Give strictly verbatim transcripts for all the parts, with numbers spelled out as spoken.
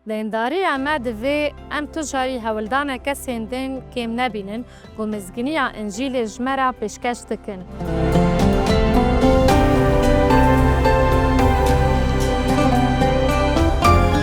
Deyndariya me divê em tu carî hewldana kesên din kêm nebînin ku mizginiya Încîlê ji me re pêşkeş dikin.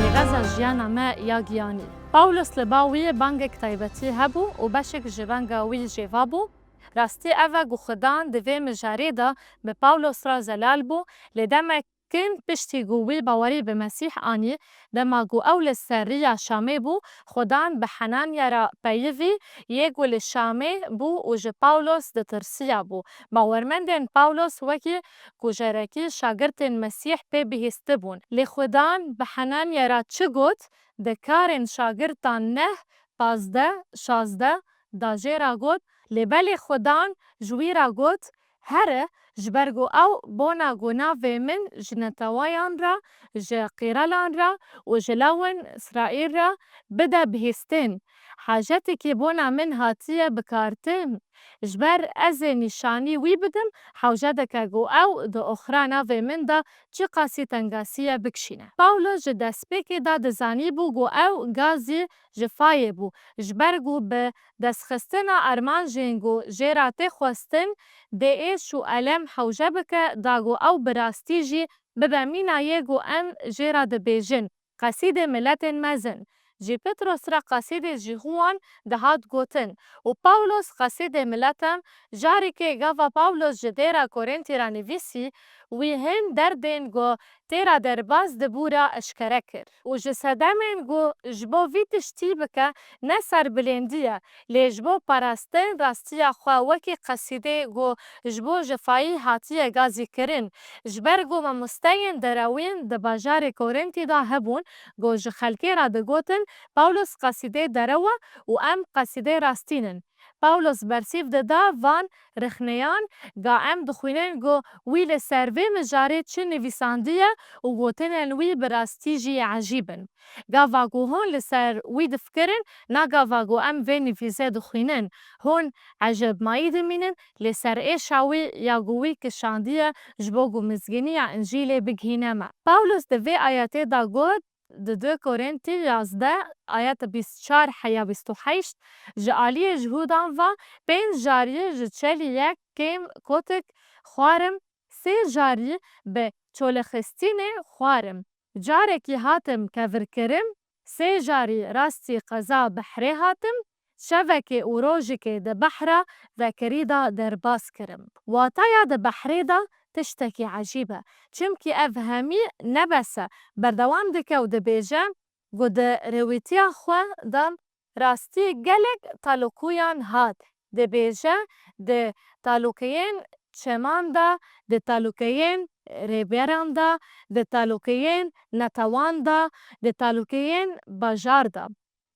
Rêbeza jiyana me ya giyanî. Pawlos li ba wî bangek taybetî hebû û beşek ji benga wî jêva bû. Rastî ev e ku Xudan di vê mijarê de bi Pawlos re zelal bû, lê demek kin piştî ku wî bawerî bi Mesîh anî, dema ku ew li ser riya Şamê bû, Xudan bi Henanya re peyivî, yê ku li Şamê bû û ji Pawlos ditirsiyabû. Bawermendên Pawlos wekî ku jerekî şagirtên Mesîh pê bihîstibûn. Lê Xudan bi Henanya re çi got? Di Karên Şagirtan neh, pazdeh, şazdeh de jê re got, Lê belê Xudan ji wî re got, Here, ji ber ku ew bona ku navê min ji netewayan re, ji qîrelan re û ji lewên Îsraîl re bide bihîstin. Hacetekî bona min hatiye bikartin. Ji ber ez ê nîşanî wî bidim, hewce dike ku ew di oxira navê min de çiqasî tengasiyê bikişîne. Pawlos ji destpêkê de dizanîbû ku ew gazî ji fayê bû, ji ber ku bi destxistina armancên ku jê re tê xwestin, dê êş û elem hewce bike da ku ew bi rastî jî bibe mîna yê ku em jê re dibêjin, qesîdê miletên mezin. Ji Petros re qesîdê ji Huan dihat gotin û Pawlos qesîdê miletan. Carekê gava Pawlos ji dêra Korintî re nivîsî, wî hin derdên ku tê re derbas dibû re eşkere kir û ji sedemên ku ji bo vî tiştî bike ne serbilêndî ye, lê ji bo parastin rastiya xwe wekî qesîdê ku ji bo jifayî hatiye gazî kirin. Ji ber ku mamosteyên derewîn di bajarê Korintî de hebûn ku ji xelkê re digotin, Pawlos qesîdê derew e û em qesîdê rastîn in. Pawlos bersîv dida van rixneyan, ga em dixwînin ku wî li ser vê mijarê çi nivîsandiye û gotinên wî bi rastî jî ecîb in. Gava ku hûn li ser wî difikirin, na gava ku em vê nivîsê dixwînin. Hûn ecêbmayî dimînin, lê ser êşa wî ya ku wî kişandiye ji bo ku mizgîniya Încîlê bigihîne me. Pawlos di vê ayetê de got, di du Korintî yazdeh, ayet bîst û çar heya bîst û heşt, Ji aliyê Jihudan ve pênc carî ji çelî yek kêm kotik xwarim, sê carî bi çolexistînê xwarim. Carekî hatim kevirkirim, sê carî rastî qeza behrê hatim, şevekê û rojikê di behra vekirî de derbas kirim. Wataya di behrê de tiştekî ecîb e. Çimkî ev hemî ne bes e. Berdewam dike û dibêje, ku di rêwîtiya xwe de rastî gelek talûkûyan hat. Dibêje, di talûkeyên çeman de, di talûkeyên rêberan de, di talûkeyên netewan de, di talûkeyên bajar de,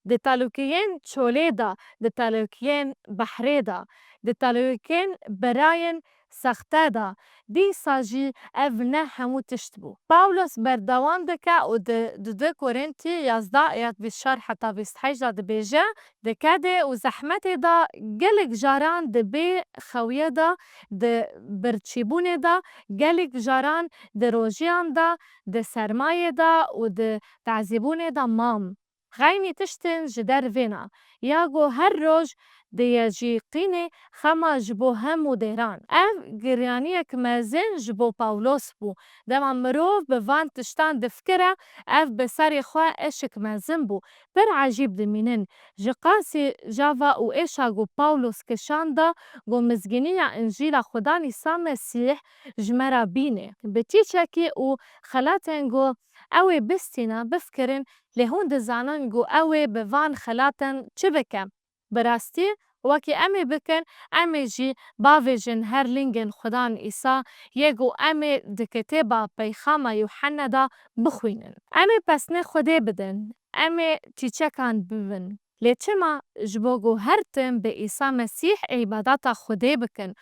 di talûkeyên çolê de, di talûkeyên behrê de, di talûkeyên birayên sexte de, dîsa jî ev ne hemû tişt bû. Pawlos berdewam dike û di, di du Korintî yazdeh ayet bîst û çar heta bîst û heşt de dibêje, Di kedê û zehmetê de gelek caran di bê xewiyê de, di birçîbûnê de, gelek caran di rojiyan de, di sermayê de û di tazîbûnê de mam. Xeynî tiştên ji dervê ne, ya ku her roj di yecîqînê xema ji bo hemû dêran. Ev giryaniyek mezin ji bo Pawlos bû. Dema mirov bi van tiştan difikire, ev bi serê xwe eşik mezin bû. Pir ecîb dimînin. Ji qasî cava û êşa ku Pawlos kişanda ku mizgîniya Încîla Xudan Îsa Mesîh ji me re bîne. Bi çîçekî û xelatên ku ew ê bistîne, bifikirin, lê hûn dizanin ku ew ê bi van xelatan çi bike? Bi rastî, wekî em ê bikin, em ê jî bavêjin her lingên Xudan Îsa yê ku em ê di kitêba Peyxama Yûhenne de bixwînin. Em ê pesnê Xwedê bidin, em ê çîçekan bibin. Lê çima? Ji bo ku her tim bi Îsa Mesîh îbadeta Xwedê bikin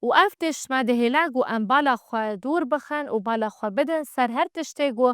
Û ev tişt me dihêle ku em bala xwe dûr bixin û bala xwe bidin ser her tiştê ku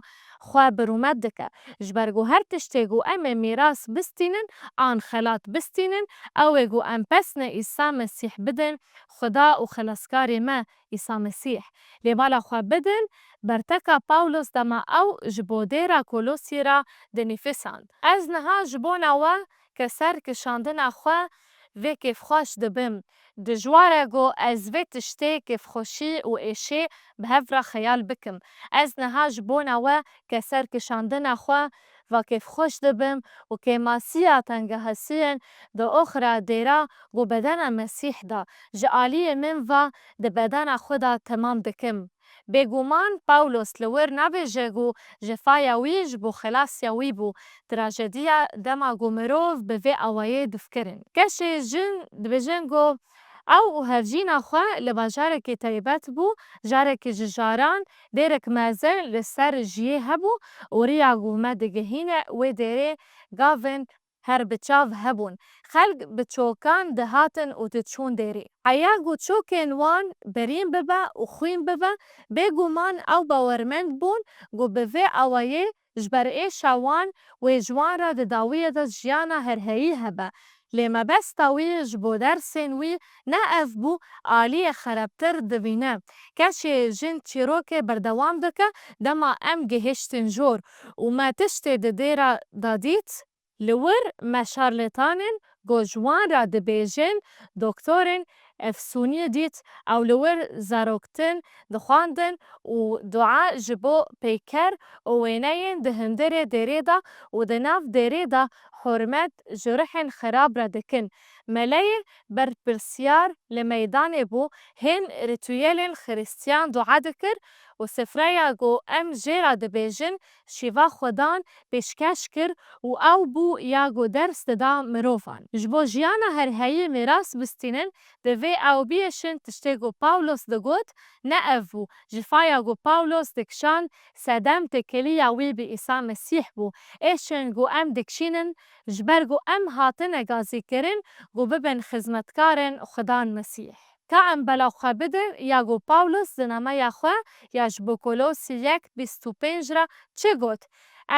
xwe bi rûmet dike. Ji ber ku her tiştê ku em ê mîras bistînin an xelat bistînin, ew ê ku em pesnê Îsa Mesîh bidin, Xuda û Xelaskarê me Îsa Mesîh. Lê bala xwe bidin, berteka Pawlos dema ew ji bo dêra Kolosî re dinivîsand. Ez niha ji bona we keser kişandina xwe vê kêfxweş dibim. Dijwar e ku ez vê tiştê kêfxweşî û êşê bi hev re xeyal bikim. Ez niha ji bona we keser kişandina xwe ve kêfxweş dibim û kêmasiya tengehasiyên di oxira dêra ku bedena Mesîh de ji aliyê min ve di bedena xwe de temam dikim. Bêguman Pawlos li wir nabêje ku cefaya wî ji bo xelasiya wî bû. Trajediya dema ku mirov bi vê awayê difikirin. Keşê jin dibêjin ku ew û hevjîna xwe li bajarekî taybet bû, carekî ji caran dêrek mezin li ser jiyê hebû û riya ku me digihîne wê dêrê gavin her bi çav hebûn. Xelk bi çokan dihatin û diçûn dêrê. Heya ku çokên wan birîn bibe û xwîn bibe, bêguman ew bawermend bûn ku bi vê awayê ji ber êşa wan wê ji wan re di dawiyê de jiyana herheyî hebe. Lê mebesta wî ji bo dersên wî ne ev bû, aliyê xerabtir dibîne. Keşê jin çîrokê berdewam dike, dema em gihiştin jor û me tiştê di dêra de dît, li wir me şarlêtanên ku ji wan re dibêjin doktorên efsûnî dît, ew li wir zaroktin dixwendin û dua ji bo peyker û wêneyên di hundirê dêrê de û di nav dêrê de hurmet ji ruhên xerab re dikin. Meleyê berpirsiyar li meydanê bû, hên rituyelên xiristiyan dua dikir û sifreya ku em jê re dibêjin şîva xwedan pêşkeş kir û ew bû ya ku ders dida mirovan. Ji bo jiyana herheyî mîras bistînin, divê ew bihêşin tiştê ku Pawlos digot, ne ev bû. Cifaya ku Pawlos dikişand sedem têkiliya wî bi Îsa Mesîh bû. Êşên ku em dikişînin, ji ber ku em hatine gazîkirin ku bibin xizmetkarên Xudan Mesîh. Ka em bela xwe bidin ya ku Pawlos di nameya xwe ya ji bo Kolosî yek bîst û pênc re çi got?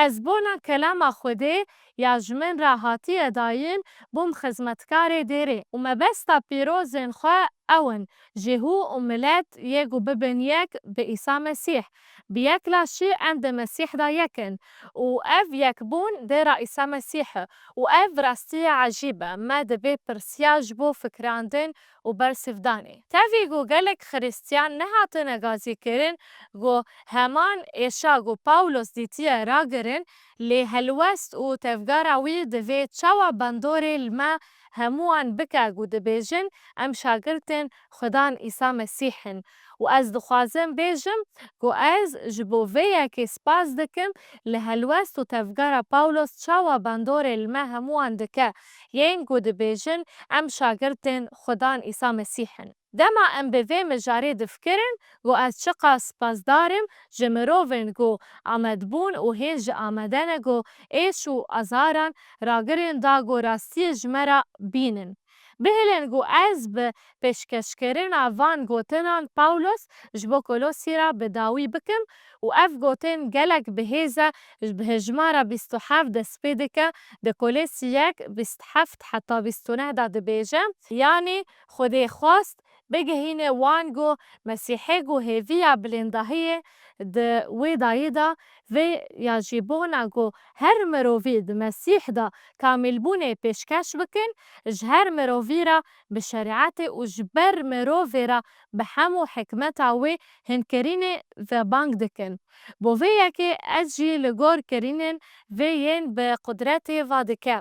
Ez bona kelama Xwedê ya ji min re hatiye dayîn, bûm xizmetkarê dêrê û mebesta pîrozên xwe ew in, Jêhû û milet yê ku bibin yek bi Îsa Mesîh. Bi yek laşî em di Mesîh de yek in û ev yekbûn dêra Îsa Mesîh e û ev rastiyê ecîb e. Me divê pirsiya ji bo fikirandin û bersivdanê. Tevî ku gelek Xiristiyan nehatine gazîkirin ku heman êşa ku Pawlos dîtiye ragirin, lê helwest û tevgera wî divê çawa bandorê li me hemûwan bike ku dibêjin, em şagirtên Xudan Îsa Mesîh in. Û ez dixwazim bêjim ku ez ji bo vê yekê spas dikim, li helwest û tevgera Pawlos çawa bandorê li me hemûwan dike, yên ku dibêjin, em şagirtên Xudan Îsa Mesîh in. Dema em bi vê mijarê difikirin, ku ez çiqas spasdar im ji mirovên ku amadebûn û hên ji amade ne ku êş û azaran ragirin da ku rastiyê ji me re bînin. Bihêlin ku ez bi pêşkeşkirina van gotinan Pawlos ji bo Kolosî re bi dawî bikim û ev gotin gelek bi hêz e, ji bi hejmara bîst û heft dest pê dike, di Kolosî yek, bîst û heft heta bîst û neh de dibêje, yanî Xwedê xwest bigihîne wan ku Mesîhê ku hêviya bilindahiyê di wê dayî de, vê ya jî bona ku her mirovî di Mesîh de kamîlbûnê pêşkeş bikin, ji her mirovî re bi şerîetê û ji ber mirovê re bi hem û hikmeta wê hinkirinê ve bang dikin. Bo vê yekê ez jî li gor kirinên vê yên bi qudretê va dike,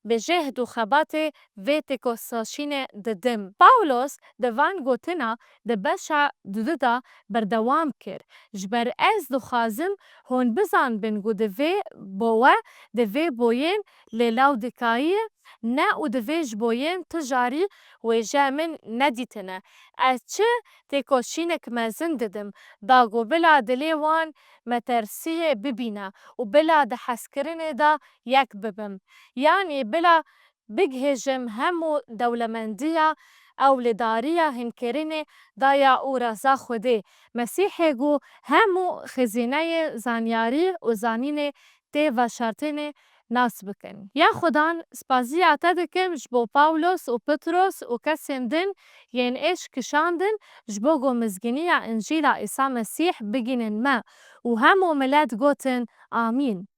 bi jehd û xebatê vê têkoşînê didim. Pawlos di van gotina di beşa dudu de berdewam kir, ji ber ez dixwazim hûn bizanbin ku divê bo we, di vê boyên li Lawdîkayê ne û divê ji boyên tu carî wêje min nedîtine. Ez çi têkoşînek mezin didim, da ku bila dilê wan metersiyê bibîne û bila di hezkirinê de yek bibim. Yanî bila bigihêjim hemû dewlemendiya Ew li dariya hînkirinê de ye û reza Xwedê Mesîhê ku hemû xizîneyê zanyarî û zanînê tê veşartinê nas bikin. Ya Xudan, spaziya te dikim ji bo Pawlos û Petros û kesên din yên êş kişandin, ji bo ku mizgîniya Încîla Îsa Mesîh bigihînin me. Û hemû milet gotin, Amîn.